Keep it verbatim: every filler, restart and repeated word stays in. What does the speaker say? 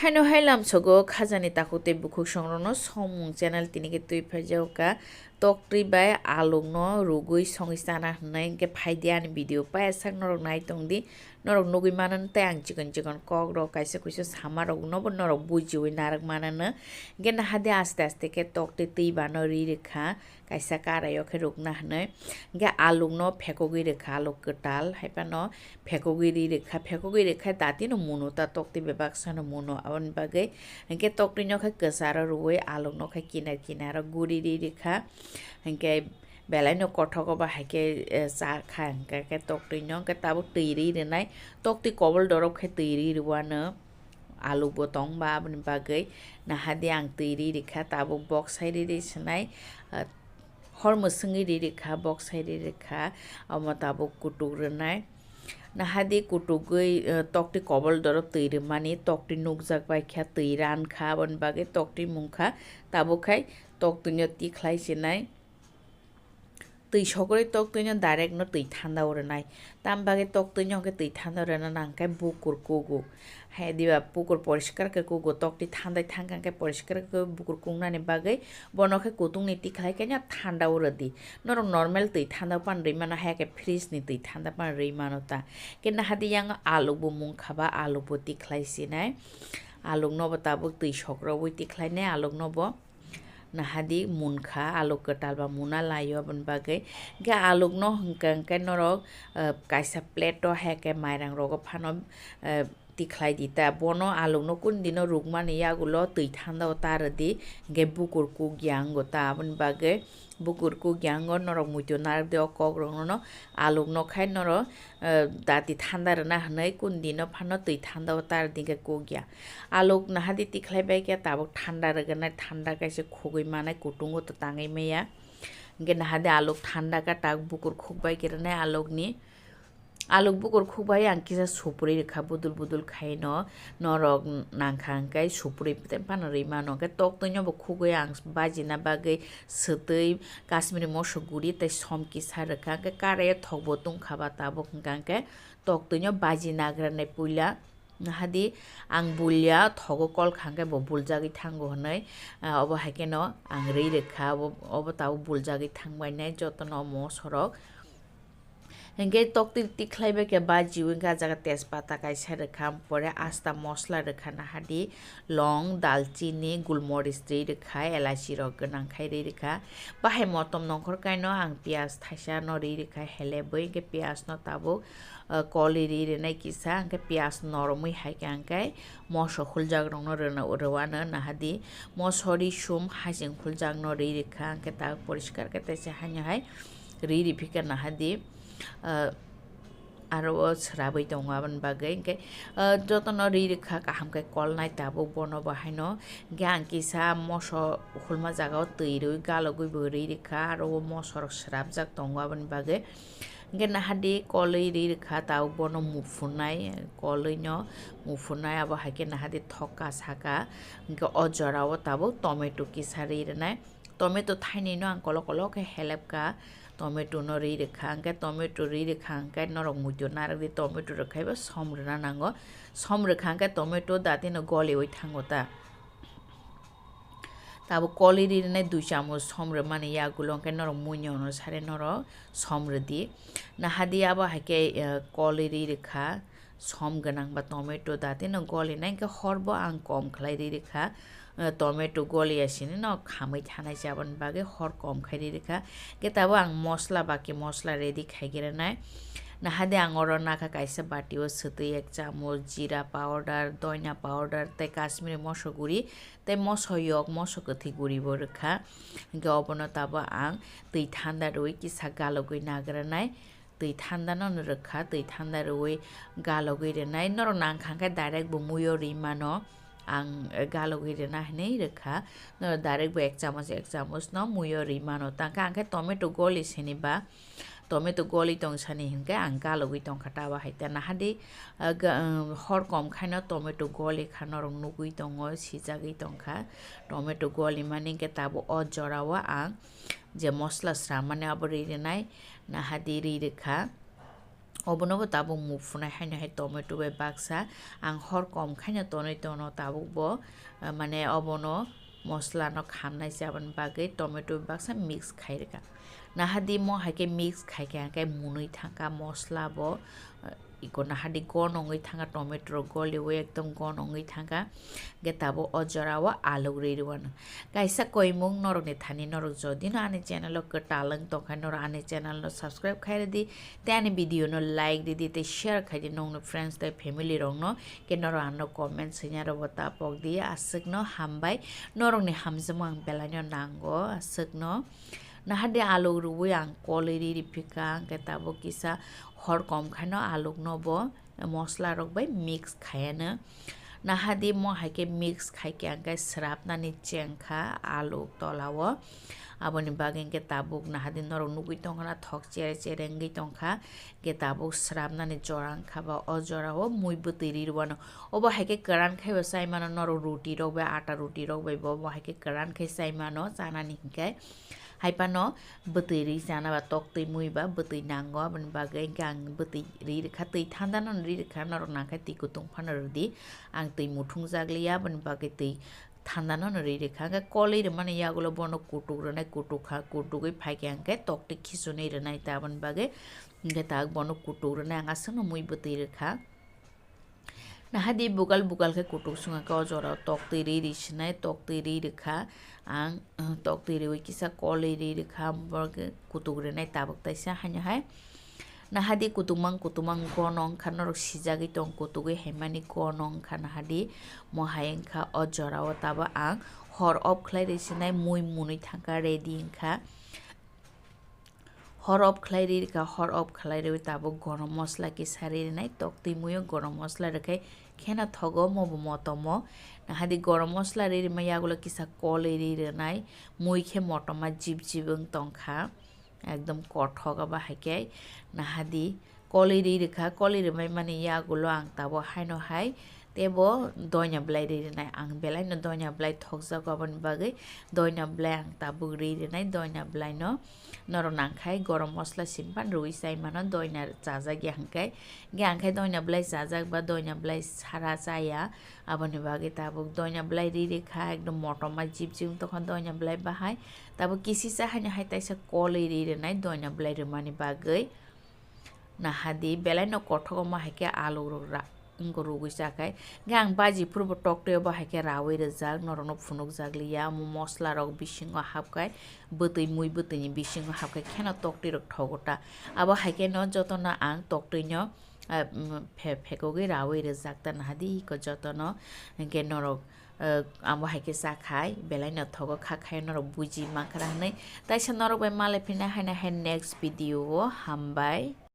Haino hai lamsogo khajani takhuk tei bukhuk songrokno Somung channel tini khe twi phaijago ka. Toktwi bai alukno rugwi songwi chana hwnwi hwnkhe phaidi ani video paisa norok nai tongdi. Norok nugwi mano tei ang chikon chikon kokrok kaisa kuisa samaroknobo norok bujiwi narwk manano. Hwnkhe nahadi aste aste khe toktwi twi bano ri rwkha. Kaisa karai o khe rukna hwnwi. Hwnkhe alukno phekogwi rwkha, aluk kwtal hai phano phekogwi ri rwkha, phekogwi rwkha datino muno ta toktwi bebak sano muno aboni bagwi. Hwnkhe toktwino khe kwcharo rwui alukno khe kinar kinaro guri ri rwkha. Hwnkhe belaino kothok o ba hai khe, eh, cha kha hwnkhe khe toktwino hwnkhe tabuk twi ri rwnai, toktwi kobol dorop khe twi ri rwano. Alukbo tong ba, aboni bagwi nahadi ang twi ri rikha, tabuk bok sai ri ri swnai, ah, hor mwswngwi ri rikha, bok sai ri rikha, omo tabuk kutuk rwnai. Nahadi kutugwi, ah, toktwi kobol dorop twi rwmani, toktwi nukjak bai kha, twi ran kha, aboni bagwi toktwi mung kha, tabuk khai toktwino tikhlai sinai. Twi sogwi toktwino direct no twi thanda o rwnai. Tam bagwi toktwino hwnkhe twi thanda o rwna nang khe bukur kugo. Hai diba bukur poriskar khe kugo, toktwi thandai thang kha hwnkhe poriskar khe bukur kuknani bagwi bono khe kutukni tikhlai khe no thanda o rwdi. Norok normal twi thanda pan rwi mano, hai khe fridge ni twi thanda pan rwi mano ta. Khe nahadi yang alukbo mung kha ba, alukbo tikhlai sinai. Aluknobo tabuk twi sogrobwi tikhlainai aluknobo. Nahadi munkha, aluk kwtal ba muna laio, aboni bagwi. Hwnkhe alukno hwnkhe, hwnkhe norok, eh, kaisa plate o hai khe mairang rogo phano, eh, tikhlai di ta. Bono alukno kundino rukmani yagulo twi thanda o ta rwdi, hwnkhe bukur kukya wngo ta. Aboni bagwi bukur kukya wngo, norok muitu narwk di o kokrokno, alukno khai norok, eh, dati thanda rwna hwnwi kundino phano twi thanda o ta rwdi, hwnkhe kukya. Aluk nahadi tikhlai bai khe tabuk thanda rwgwna, thanda kaisa khugwi manai kutungo to tangwi maya. Hwnkhe nahadi aluk thanda kha tak bukur khuk bai khe rwnai alukni. Aluk bukur khuk bai ang kisa supri rwkha budul budul khaino, norok nangkha hwnkhe supri tei phano rwi mano. Hwnkhe toktwino bo khugwi ang bajina bagwi swtwi Kashmiri moso guri tei som kisa rwkha. Hwnkhe karaio thokbo tungkha ba tabuk hwnkha hwnkhe toktwino baji nagra nai puila. Nahadi ang bulya thogo kol kha hwnkhe bo buljagwi thango hwnwi, ah, obo hai kheno ang rwi rwkha, obo, obo tabuk buljagwi thangbainai jotono mosorok. Hwnkhe toktwi tikhlai bai khe bajiwi hwnkhe ah jaga tejpata kaisa rwkha, pore asta mosla rwkha nahadi long, dalchini, gulmoris rwi rwkha, elaichi rok gwnang khai rwi rwkha. Bahai motom nongkhor kaino ang piyaj thaisa no rwi rwkha helebwi, hwnkhe piyaj no tabuk ah, koli ri rwnai kisa, hwnkhe piyaj noromwi hai khe ang khe moso huljak rokno rwna, rwano nahadi, moso ri sum haching huljak no ri rwkha, hwnkhe tak poriskar khe teisa haino hai ri riphikha nahadi, ah, aro o swrabwi tongo aboni bagwi, hwnkhe, ah, jotono ri rwkha kaham khe kolnai tabuk bono bo haino, hwnkhe ang kisa moso hulma jaga o twi rwi galogwi bo ri rwkha, aro o moso rok swrapjak tongo aboni bagwi. Hwnkhe nahadi kolwi ri rwkha tabuk bono muphunai, kolwino muphunai abo hai khe nahadi thokka saka. Hwnkhe o jorao tabuk tomato kisa ri rwnai. Tomato thainwino ang kolok kolok khe helepkha, tomato no ri rwkha. Hwnkhe tomato ri rwkha hwnkhe norok muitu narwkdi, tomato rwkhaibo som rwna nango. Som rwkha hwnkhe tomato datino goliwi thango ta. Tabuk kolwi ri rwnai dui chamuch som rwmani yagulo hwnkhe norok muino sare norok som rwdi. Nahadi abo hai khe, eh, kolwi ri rwkha som gwnang ba tomato datino golinai hwnkhe horbo ang kom khlai ri rwkha. Eh, tomato goliya sini no khamwi thanai se aboni bagwi hor kom khai ri rwkha. Hwnkhe tabuk ang mosla baki mosla ready khai gwnanai. Nahadi ang oro nakha kaisa bati o swtwi ek chamuch jeera powder, doina powder tei Kashmiri moso guri tei moso yok, moso kwthwi guribo rwkha. Hwnkhe obono tabuk ang twi thanda rwui kisa galogwi nagranai. Twi thanda no rwkha, twi thanda rwui galogwi rwnai. Norok nangkha hwnkhe direct bo muio ri mano. Ang, eh, galogwi rwna hinwi rwkha. Norok direct bo ek chamuch, ek chamuch no muio ri mano. Tangkhe ang khe tomato goli sini ba. Tomato goli tong sani hinkhe ang galogwi tongkha ta bahai ta nahadi, ah, ga-, ah, hor kom khaino tomato goli kha norok nugwi tongo, sijagwi tongkha. Tomato goli mani hinkhe tabuk o jorao ang je mosla sramani abo ri rwnai, nahadi ri rwkha. Obono bo tabuk muk phunai haino hai tomato bai baksa ang hor kom khaino tonwi tono tabuk bo, ah, mane obono mosla no khamnai se aboni bagwi tomato bai baksa mix khai rwkha. Nahadi mo hai khe mix khai khe ang khe munui thangkha mosla bo, ah, iko nahadi gon wngwi thangkha tomato rok goliwi ekdom gon wngwi thangkha. Hwnkhe tabuk o jora o aluk rwi rwano. Kaisa koimung norokni thani norok jodi no ani channel o kwtal wng tongkha norok ani channel no subscribe khai rwdi. Tei ani video no like ridi tei share khaidi nongni friends tei family rokno. Ke norok ano comment swina rokbo ta pokdi aswkno hambai. Norokni hamjakma ang belaino nango aswkno. Nahadi aluk rwui ang kolwi ri riphikha hwnkhe tabuk kisa hor kom khaino alukno bo mosla rok bai mix khaiano. Nahadi mo hai khe mix khai khe ang khe srapnani chengkha alu tola o. Aboni bagwi hwnkhe tabuk nahadi norok nugui tongkha na thok chere chere wngwi tongkha. Hwnkhe tabuk srapnani jora wngkha ba o jora o mui bwtwi ri rwano. Obo hai khe kwran khai bo chai mano norok ruti rok bai ata ruti rok bai bo, bo hai khe kwran khai chai mano chanani hinkhe. Hai phano bwtwi ri chana ba tok twi mui ba bwtwi nango, aboni bagwi hwnkhe ang bwtwi ri rwkha, twi thanda no ri rwkha, norok nang khe twi kutung phano rwdi, ang twi muthung jak liya, aboni bagwi twi thanda no ri rwkha. Hwnkhe kolwi rwmani yagulo bono kutuk rwnai, kutuk kha, kutugwi phai khe hwnkhe tok twi khichunwi rwnai, ta aboni bagwi hwnkhe ta bono kutuk rwnai, ang aswkno mui bwtwi rwkha. Nahadi bugal bugal khe kutuk swnga khe o jora o tok twi ri ri sinai, tok twi ri rwkha ang, tok twi riwi kisa kolwi ri rwkha, borok kutuk rwnai tabuk taisa haino hai. Nahadi kutukmang kutukmang gono wngkha norok sijagwi tong kutugwi haimani gono wngkha nahadi mo hai wngkha o jora o tabuk ang hor off khlai ri sinai mui munui thangkha ready wngkha. Hor off khlai ri rwkha, hor off khlai rwi tabuk gorom mosla kisa ri rwnai, tok twi muio gorom mosla rwkhai kheno thogo, omo bo motomo. Nahadi gorom mosla ri rwma yagulo kisa kolwi ri rwnai, mui khe motoma jip jip wng tongkha, ekdom kothok abo hai khe nahadi. Kolwi ri rwkha, kolwi rwmai mani yagulo ang tabuk haino hai teibo doina belai ri rwnai. Ang belai no doina belai thokjago, aboni bagwi doina belai ang tabuk ri rwnai. Doina belai no norok nang khai gorom mosla simpan rwi chai mano, doina chajak ya hwnkhe. Hwnkhe ang khai doina belai chajak ba doina belai sara chaya, aboni bagwi tabuk doina belai ri rwkha, ekdom motoma jip jip wng tongkha doina belai bahai. Tabuk kisisa haino hai taisa kolwi ri rwnai doina belai rwmani bagwi. Nahadi belai no kothok omo hai khe alu rok ra-, wngkha rugwi chakhai. Hwnkhe ang baji phuru bo tok twi obo hai khe rawi rwjak, norok no phunuk jak liya, omo mosla rok bisingo hapkhai, bwtwi mui bwtwi ni bisingo hapkhai kheno tok twi rok thogo ta. Abo hai khe no joto no ang tok twi no, ah, mm, phe-, phekogwi rawi rwjak ta nahadi iko joto no. Hwnkhe norok, ah, abo hai khe chakhai belai no thogo kha khai norok buji mankha hwnwi. Taisa norok bai malai phina haino hai next video o hambai.